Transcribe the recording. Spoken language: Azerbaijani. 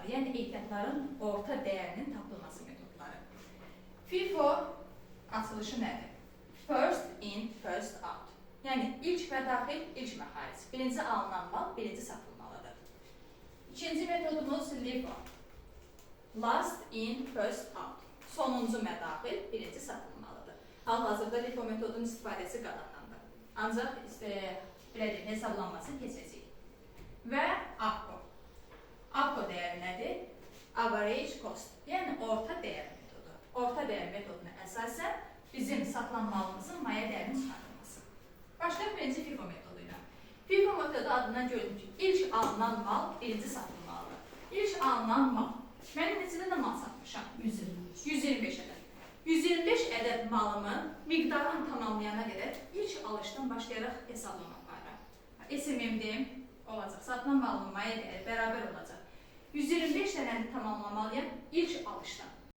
metodları, yəni ehtiyatların orta dəyərinin tapılması metodları. FIFO açılışı nədir? First in, first out. Yəni ilk mədaxil, ilk məxaric. Birinci alınan mal birinci satılmalıdır. İkinci metodumuz LIFO. Last in, first out. Sonuncu mədaxil birinci satılmalıdır. Hal-hazırda LIFO metodunun istifadəsi qadağandır. Ancaq işte, belə deyim, hesablanmasını keçəcəyik. Və ACO. ACO dəyəri nədir? Average cost, yəni orta dəyər metodu. Orta dəyər metoduna əsasən bizim satılan malımızın maya dəyərinin çıxarılması. Başlayaq birinci FIFO metodu ilə. FIFO metodu adından görünür ki, ilk alınan mal birinci satılmalıdır. İlk alınan mal. Mən neçə dənə mal satmışam? 125. 125 ədəd. 125 ədəd malımın miqdarını tamamlayana qədər ilk alışdan başlayaraq hesablama aparıram. SMM-dim olacaq. Satılan malımın maya dəyəri bərabər olacaq. 125 dənəni tamamlamalıyam. İlk